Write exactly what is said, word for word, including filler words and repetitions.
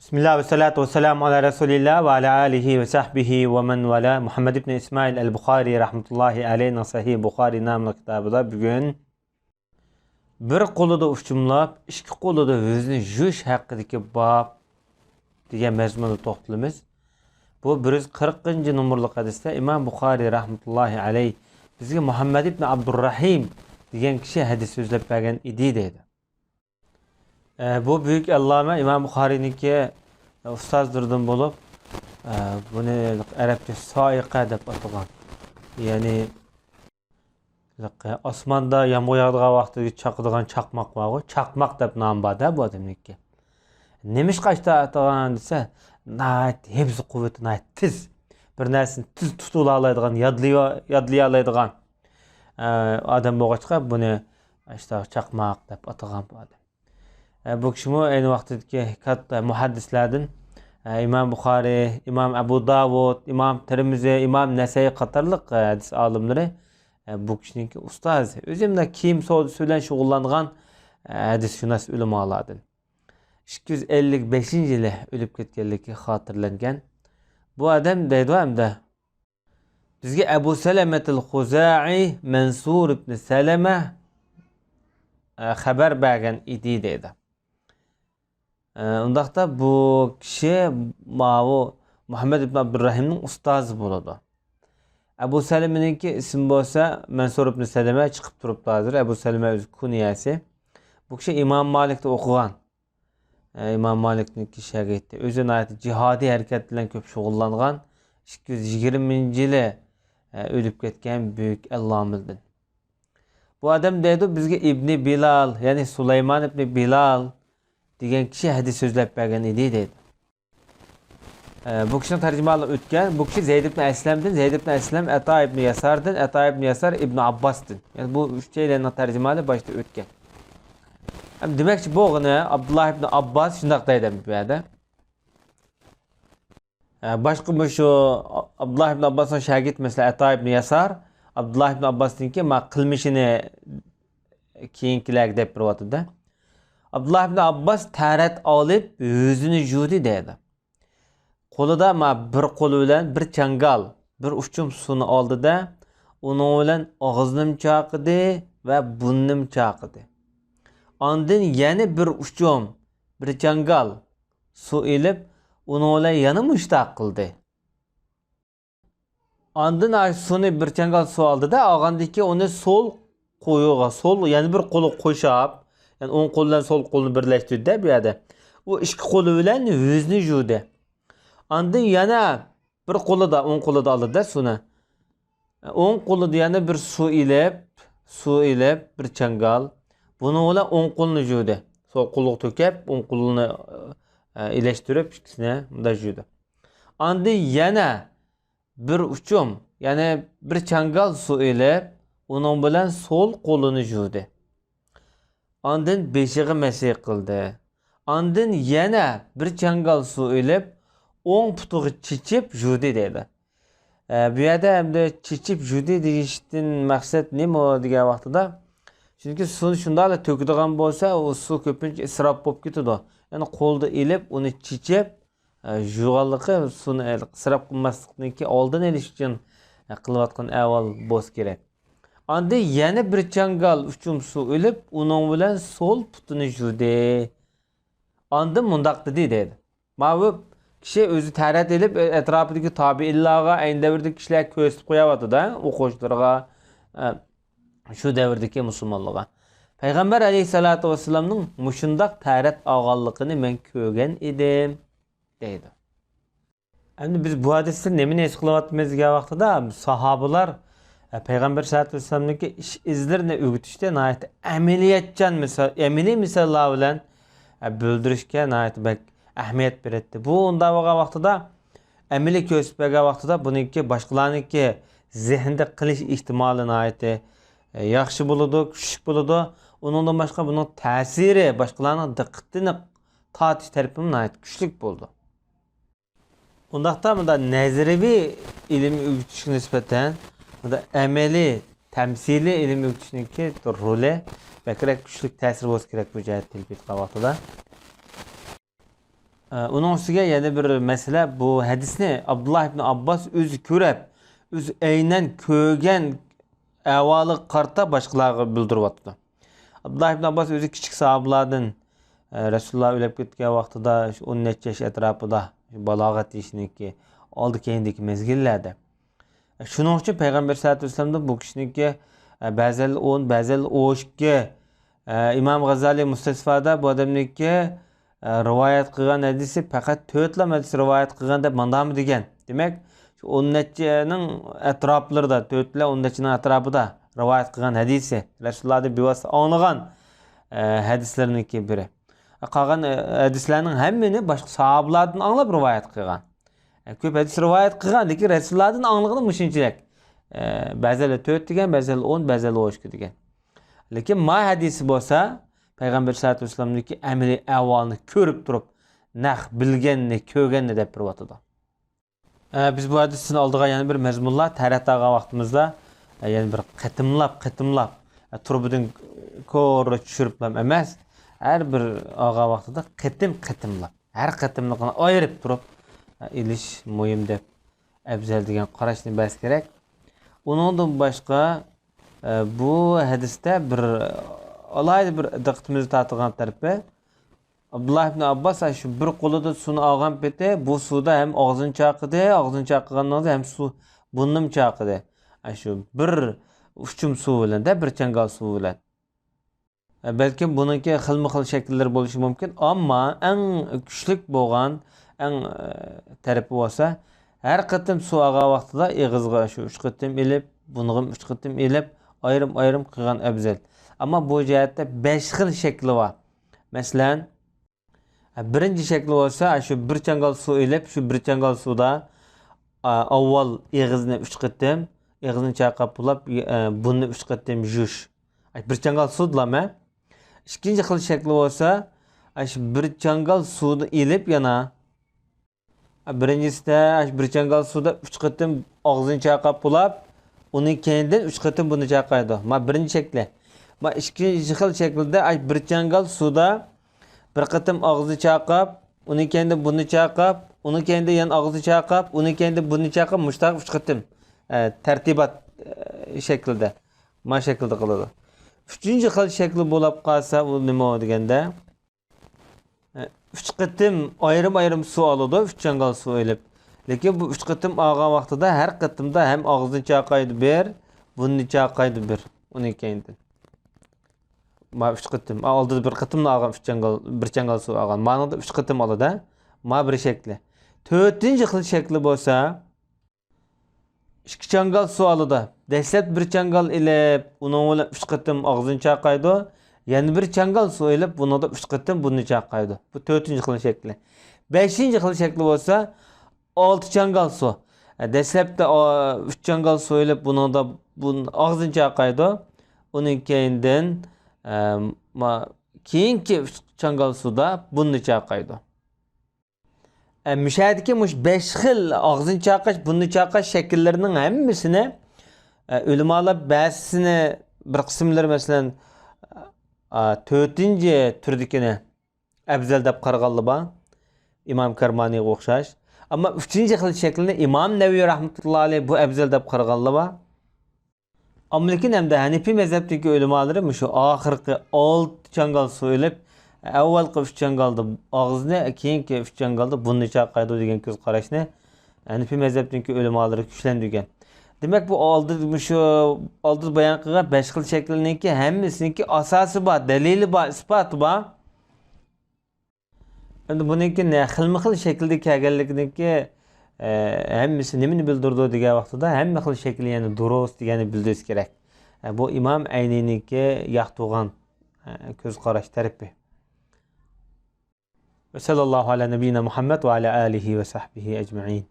بىسمىللا ۋەسسالاتۇ ۋەسسالامۇ ئالا رەسۇلىللا ۋە ئالا ئالىھى ۋە سەھبىھى ۋە مەن ۋالا. مۇھەممەد ئىبنى ئىسمائىل ئەل بۇخارى رەھمەتۇللاھى ئەلەيھنىڭ سەھىھ بۇخارى ناملىق كىتابىدا بۈگۈن بىر قولىدا ئۇچۇملاپ، ئىككى قولىدا يۈزىنى يۇيۇش ھەققىدىكى باب دېگەن مەزمۇندا توختىلىمىز. بۇ بىر يۈز قىرىقىنچى نومۇرلۇق ھەدىستە ئىمام بۇخارى رەھمەتۇللاھى ئەلەيھ بىزگە مۇھەممەد ئىبنى ئابدۇررەھىم دېگەن كىشى ھەدىس سۆزلەپ بەرگەن ئىدى دەيدۇ. ئە، بۇ بۈيۈك ئەللامە ئىمام بۇخارىينىڭكى، ئە، ئۇستازلىرىدىن بولۇپ، ئە، بۇنى ئەرەبچە سائىقە دەپ ئاتىغان. يەنى، ئاسماندا يامغۇر ياغىدىغان ۋاقتىدا چاقىدىغان چاقماق بارغۇ، چاقماق دەپ نامى بار-دە بۇ ئادەمنىڭكى. نېمىشقا ئاشتا ئاتىغان دېسە، ناھايىتى ھىفزى قۇۋۋىتى ناھايىتى تېز. بىر نەرسىنى تېز تۇتۇۋالالايدىغان، يادلىيا-، يادلىيالايدىغان، ئە، ئادەم بولغاچقا، بۇنى ئاشتا چاقماق دەپ ئاتىغان بۇ ئادەم. ئە، بۇ كىشىمۇ ئەينى ۋاقتىدىكى كاتتا مۇھەددىسلەردىن، ئە، ئىمام بۇخارى، ئىمام ئەبۇ داۋۇد، ئىمام تىرمىزى، ئىمام نەسەئىي قاتارلىق، ئە، ھەدىس ئالىملىرى، ئە، بۇ كىشىنىڭكى ئۇستازى. ئۆزى مۇنداق كىيىم سودىسى بىلەن شۇغۇللانغان، ئە، ھەدىسشۇناس ئۆلىمالاردىن. ئىككى يۈز ئەللىك بەشىنچى يىلى ئۆلۈپ كەتكەنلىكى خاتىرىلەنگەن. بۇ ئادەم دەيدۇ ھەمدە بىزگە ئەبۇ سەلەمەتىل خۇزائى مەنسۇر ئىبنى سەلەمە، ئە، خەۋەر بەرگەن ئىدى دەيدۇ. ئە، ئۇنداقتا بۇ كىشى ماۋۇ مۇھەممەد ئىبنى ئابدۇررەھىمنىڭ ئۇستازى بولىدۇ. ئەبۇ سەلەمىنىڭكى ئىسمى بولسا مەنسۇر ئىبنى سەلەمە چىقىپ تۇرۇپتۇ ھازىر. ئەبۇ سەلەمە ئۆزى كۇنيەسى. بۇ كىشى ئىمام مالىكتا ئوقۇغان. ئە، ئىمام مالىكنىڭكى شاگىرتى. ئۆزى ناھايىتى جىھادىي ھەرىكەت بىلەن كۆپ شۇغۇللانغان. ئىككى يۈز يىگىرمىنچى يىلى، ئە، ئۆلۈپ كەتكەن بۈيۈك ئەللامىدىن. بۇ ئادەم دەيدۇ، بىزگە ئىبنى بىلال، يەنى سۇلايمان ئىبنى بىلال دېگەن كىشى ھەدىس سۆزلەپ بەرگەن ئىدى دەيدۇ. ئە، بۇ كىشىنىڭ تەرجىمىھالى ئۆتكەن. بۇ كىشى زەيد ئىبنى ئەسلەمدىن، زەيد ئىبنى ئەسلەم ئەتا ئىبنى ياساردىن، ئەتا ئىبنى ياسار ئىبنى ئابباستىن. يەنى بۇ ئۈچەيلەننىڭ تەرجىمىھالى باشتا ئۆتكەن. ھەم دېمەكچى بولغىنى، ئابدۇللا ئىبنى ئابباس شۇنداق دەيدۇ بۇ يەردە. ئە، باشقا مۇشۇ ئابدۇللا ئىبنى ئابباسنىڭ شاگىرتى، مەسىلەن، ئەتا ئىبنى ياسار، ئابدۇللا ئىبنى ئابباسنىڭكى ما قىلمىشىنى كېيىنكىلەرگە دەپ بېرىۋاتىدۇ. ئابدۇللا ئىبنى ئابباس تەرەت ئالىپ، يۈزىنى يۇدى دەيدۇ. قولىدا ما بىر قولى بىلەن بىر چاڭگال، بىر ئۇچۇم سۇنى ئالدى-دە، ئۇنىڭ بىلەن ئاغزىنىمۇ چاقىدى ۋە بۇرنىنىمۇ چاقىدى. ئاندىن يەنە بىر ئۇچۇم، بىر چاڭگال سۇ ئېلىپ، ئۇنىڭ بىلەن يەنە مۇشۇنداق قىلدى. ئاندىن ئاشۇ سۇنى بىر چاڭگال سۇ ئالدى-دە، ئالغاندىن كېيىن ئۇنى سول قويىغا، سول يەنە بىر قولىغا قوشاپ، يەنى ئوڭ قول بىلەن سول قولنى بىرلەشتۈردى-دە بۇ يەردە. ئۇ ئىككى قولى بىلەن يۈزىنى يۇدى. ئاندىن يەنە بىر قولىدا، ئوڭ قولىدا ئالدى-دە سۇنى. ئوڭ قولىدا يەنە بىر سۇ ئېلىپ، سۇ ئېلىپ، بىر چاڭگال. بۇنىڭ بىلەن ئوڭ قولىنى يۇدى. سول قولىغا تۆكۈپ، ئوڭ قولىنى، ئە، ئىلەشتۈرۈپ، ئىككىسىنى مۇنداق يۇدى. ئاندىن يەنە بىر ئۇچۇم، يەنى بىر چاڭگال سۇ ئېلىپ، ئۇنىڭ بىلەن سول قولىنى يۇدى. ئاندىن بېشىغا مەسىھ قىلدى. ئاندىن يەنە بىر چاڭگال سۇ ئېلىپ، ئوڭ پۇتىغا چېچىپ يۇدى دەيدۇ. ئە، بۇ يەردە ئەمدى چېچىپ يۇدى دېيىشتىن مەقسەت نېمە دېگەن ۋاقتىدا، چۈنكى سۇنى شۇنداقلا تۆكىدىغان بولسا، ئۇ سۇ كۆپىنچە ئىسراپ بولۇپ كېتىدۇ. يەنى قولدا ئېلىپ، ئۇنى چېچىپ، ئە، يۇغانلىقى سۇنى ئىسراپ قىلماسلىقنىڭكى ئالدىنى ئېلىش ئۈچۈن، ئە، قىلىۋاتقان ئەھۋال بولسا كېرەك. ئاندىن يەنە بىر چاڭگال ئۇچۇم سۇ ئېلىپ، ئۇنىڭ بىلەن سول پۇتىنى يۇدى. ئاندىن مۇنداق دېدى، دەيدۇ. ماۋۇ كىشى ئۆزى تەرەت ئېلىپ، ئەتراپىدىكى تابىئىنلارغا، ئەينى دەۋردىكى كىشىلەرگە كۆرسىتىپ قويۇۋاتىدۇ، ئوقۇغۇچىلىرىغا، ئە، شۇ دەۋردىكى مۇسۇلمانلارغا. پەيغەمبەر ئەلەيھىسسالاتۇ ۋەسسالامنىڭ مۇشۇنداق تەرەت ئالغانلىقىنى مەن كۆرگەن ئىدىم، دەيدۇ. ئەمدى بىز بۇ ھەدىستىن نېمىنى ھېس قىلىۋاتىمىز دېگەن ۋاقتىدا، ساھابىلار، ئە، پەيغەمبەر سەللەللاھۇ ئەلەيھى ۋەسەللەمنىڭكى ئىش ئىزلىرىنى ئۆگىتىشتە ناھايىتى ئەمەلىيەتچان مىسال، ئەمەلىي مىساللار بىلەن، ئە، بىلدۈرۈشكە ناھايىتى بەك ئەھمىيەت بېرەتتى. بۇ ئۇنداق بولغان ۋاقتىدا، ئەمەلىي كۆرسىتىپ بەرگەن ۋاقتىدا بۇنىڭكى باشقىلارنىڭكى زېھنىدە قېلىش ئېھتىمالى ناھايىتى، ئە، ياخشى بولىدۇ، كۈچلۈك بولىدۇ. ئۇنىڭدىن باشقا بۇنىڭ تەسىرى، باشقىلارنىڭ دىققىتىنى تارتىش تەرىپىمۇ ناھايىتى كۈچلۈك بولىدۇ. ئۇنداقتا مۇنداق نەزەرىيەۋى ئىلىم ئۆگىتىشكە نىسبەتەن مۇنداق ئەمەلىي، تەمسىلىي ئىلىم ئۆگىتىشنىڭكى رولى بەكرەك كۈچلۈك تەسىر بولسا كېرەك بۇ جەھەتتىن ئېيتقان ۋاقتىدا. ئە، ئۇنىڭ ئۈستىگە يەنە بىر مەسىلە، بۇ ھەدىسنى ئابدۇللا ئىبن ئابباس ئۆزى كۆرۈپ، ئۆزى ئەينەن كۆرگەن ئەھۋالىغا قارىتا باشقىلارغا بىلدۈرۈۋاتىدۇ. ئابدۇللا ئىبن ئابباس ئۆزى كىچىك ساھابىلاردىن، ئە، رەسۇلۇللا ئۆلۈپ كەتكەن ۋاقتىدا شۇ ئون نەچچە ياش ئەتراپىدا، شۇ بالاغەت يېشىنىڭكى ئالدى كەينىدىكى مەزگىللەردە. شۇنىڭ ئۈچۈن پەيغەمبەر سەللەللاھۇ ئەلەيھى ۋەسەللەمدىن بۇ كىشىنىڭكى، ئە، بەزىلەر ئون، بەزىلەر ئون ئىككى، ئە، ئىمام غازالىي مۇستەسفادا بۇ ئادەمنىڭكى، ئە، رىۋايەت قىلغان ھەدىسى پەقەت تۆتلا ھەدىس رىۋايەت قىلغان دەپ ماندامۇ دېگەن. دېمەك، شۇ ئون نەچچىنىڭ ئەتراپلىرىدا، تۆتلا ئون نەچچىنىڭ ئەتراپىدا رىۋايەت قىلغان ھەدىسى، رەسۇلۇللادىن بىۋاسىتە ئاڭلىغان، ئە، ھەدىسلىرىنىڭكى بىرى. قالغان، ئە، ھەدىسلەرنىڭ ھەممىنى باشقا ساھابىلاردىن ئاڭلاپ رىۋايەت قىلغان. ئە، كۆپ ھەدىس رىۋايەت قىلغان، لېكىن رەسۇلۇللادىن ئاڭلىغىنى مۇشۇنچىلىك. ئە، بەزىلەر تۆت دېگەن، بەزىلەر ئون، بەزىلەر ئون ئىككى دېگەن. لېكىن ما ھەدىسى بولسا، پەيغەمبەر سەللەللاھۇ ئەلەيھى ۋەسەللەمدىكى ئەمەلىي ئەھۋالنى كۆرۈپ تۇرۇپ، نەق بىلگەننى، كۆرگەننى دەپ بېرىۋاتىدۇ. ئە، بىز بۇ ھەدىستىن ئالىدىغان يەنە بىر مەزمۇنلار، تەرەت ئالغان ۋاقتىمىزدا، ئە، يەنە بىر قېتىملاپ، قېتىملاپ، ئە، تۇرۇبىدىن كورلا چۈشۈرۈپلا ئەمەس، ھەر بىر ئالغان ۋاقتىدا قېتىم، قېتىملاپ، ھەر قېتىملىقىنى ئايرىپ تۇرۇپ، ئە، ئېلىش مۇھىم دەپ، ئەۋزەل دېگەن قاراشنى بەرسە كېرەك. ئۇنىڭدىن باشقا، ئە، بۇ ھەدىستە بىر ئالاھىدە بىر دىققىتىمىزنى تارتىدىغان تەرىپى، ئابدۇللا ئىبن ئابباس شۇ بىر قولىدا سۇنى ئالغان پېتى، بۇ سۇدا ھەم ئاغزىنى چايقىدى، ئاغزىنى چايقىغاندا ھەم سۇ بۇرنىنى چايقىدى. شۇ بىر ئۇچۇم سۇ بىلەن، دە، بىر چاڭگال سۇ بىلەن. بەلكىم بۇنىڭكى خىلمۇ خىل شەكىللىرى بولۇشى مۇمكىن، ئەمما ئەڭ كۈچلۈك بولغان، ئەڭ، ئە، تەرىپى بولسا، ھەر قېتىم سۇ ئالغان ۋاقتىدا ئېغىزغا شۇ ئۈچ قېتىم ئېلىپ، بۇنىغىمۇ ئۈچ قېتىم ئېلىپ، ئايرىم-ئايرىم قىلغان ئەۋزەل. ئەمما بۇ جەھەتتە بەش خىل شەكلى بار. مەسىلەن، بىرىنچى شەكلى بولسا، شۇ بىر چاڭگال سۇ ئېلىپ، شۇ بىر چاڭگال سۇدا، ئا، ئاۋۋال ئېغىزنى ئۈچ قېتىم، ئېغىزنى چايقاپ بولاپ، ئە، بۇرنىنى ئۈچ قېتىم يۇيۇش. بىر چاڭگال سۇدىلا مە. ئىككىنچى خىل شەكلى بولسا، شۇ بىر چاڭگال سۇنى ئېلىپ يەنە، بىرىنچىسىدە، شۇ بىر چاڭگال سۇدا ئۈچ قېتىم ئاغزىنى چايقاپ بولاپ، ئۇنىڭ كەينىدىن ئۈچ قېتىم بۇرنىنى چايقايدۇ. ما بىرىنچى شەكلى. ما ئىككىنچى خىل شەكىلدە، ئاي، بىر چاڭگال سۇدا بىر قېتىم ئاغزىنى چايقاپ، ئۇنىڭ كەينىدىن بۇرنىنى چايقاپ، ئۇنىڭ كەينىدىن يەنە ئاغزىنى چايقاپ، ئۇنىڭ كەينىدىن بۇرنىنى چايقاپ، مۇشۇنداق ئۈچ قېتىم، ئە، تەرتىبات، ئە، شەكلىدە، ما شەكىلدە قىلىدۇ. ئۈچىنچى خىل شەكلى بولۇپ قالسا، ئۇ نېمە دېگەندە، ئۈچ قېتىم ئايرىم-ئايرىم سۇ ئالىدۇ، ئۈچ چاڭگال سۇ ئېلىپ. لېكىن بۇ ئۈچ قېتىم ئالغان ۋاقتىدا ھەر قېتىمدا ھەم ئاغزىنى چايقايدۇ بىر، بۇرنىنى چايقايدۇ بىر. ئۇنىڭ كەينىدىن. ما ئۈچ قېتىم. ئا، ئالدىدا بىر قېتىملا ئالغان، ئۈچ چاڭگال، بىر چاڭگال سۇ ئالغان. مانىڭدا ئۈچ قېتىم ئالىدۇ. ما بىر شەكلى. تۆتىنچى خىل شەكلى بولسا، ئىككى چاڭگال سۇ ئالىدۇ. دەسلەپ بىر چاڭگال ئېلىپ، ئۇنىڭ بىلەن ئۈچ قېتىم ئاغزىنى چايقايدۇ. يەنە بىر چاڭگال سۇ ئېلىپ، بۇنىڭدا ئۈچ قېتىم بۇرنىنى چايقايدۇ. بۇ تۆتىنچى خىل شەكلى. بەشىنچى خىل شەكلى بولسا، ئالتە چاڭگال سۇ. دەسلەپتە، ئا، ئۈچ چاڭگال سۇ ئېلىپ، بۇنىڭدا بۇ ئاغزىنى چايقايدۇ. ئۇنىڭ كەينىدىن، ئە، ما-، كېيىنكى ئۈچ چاڭگال سۇدا بۇرنىنى چايقايدۇ. ئە، مۇشۇ يەردىكى مۇشۇ بەش خىل ئاغزىنى چايقاش، بۇرنىنى چايقاش شەكىللىرىنىڭ ھەممىسىنى، ئە، ئۆلىمالار بەزىسىنى، بىر قىسىملىرى، مەسىلەن، ئا، تۆتىنچى تۈردىكىنى ئەۋزەل دەپ قارىغانلار بار، ئىمام كەرمانىيغا ئوخشاش. ئەمما ئۈچىنچى خىل شەكلىنى ئىمام نەۋەۋى رەھمەتۇللا ئەلەيھ بۇ ئەۋزەل دەپ قارىغانلار بار. ئەمما لېكىن ھەمدە ھەنىپىي مەزھەپتىكى ئۆلىمالىرى مۇشۇ ئاخىرقى ئالتە چاڭگال سۇ ئېلىپ، ئەۋۋەلقى ئۈچ چاڭگالدا ئاغزىنى، كېيىنكى ئۈچ چاڭگالدا بۇرنىنى چايقايدۇ دېگەن كۆز قاراشنى ھەنىپىي مەزھەپتىكى ئۆلىمالىرى كۈچلەندۈرگەن. دېمەك، بۇ ئالدىدا، مۇشۇ ئالدىدا بايان قىلغان بەش خىل شەكىلنىڭكى ھەممىسىنىڭكى ئاساسى بار، دەلىلى بار، ئىسپاتى بار. ئەمدى بۇنىڭكى نە-، خىلمۇ خىل شەكىلدە كەلگەنلىكىنىڭكى، ئە، ھەممىسى نېمىنى بىلدۈرىدۇ دېگەن ۋاقتىدا، ھەممە خىل شەكلى يەنە دۇرۇس دېگەننى بىلدۈرۈش كېرەك. ئە، بۇ ئىمام ئەينىنىڭكى ياقتۇرغان، ئە، كۆز قاراش تەرىپى. ۋە سەللەللاھۇ ئەلە نەبىييىنا مۇھەممەد ۋە ئەلە ئالىھى ۋە سەھبىھى ئەجمەئىن.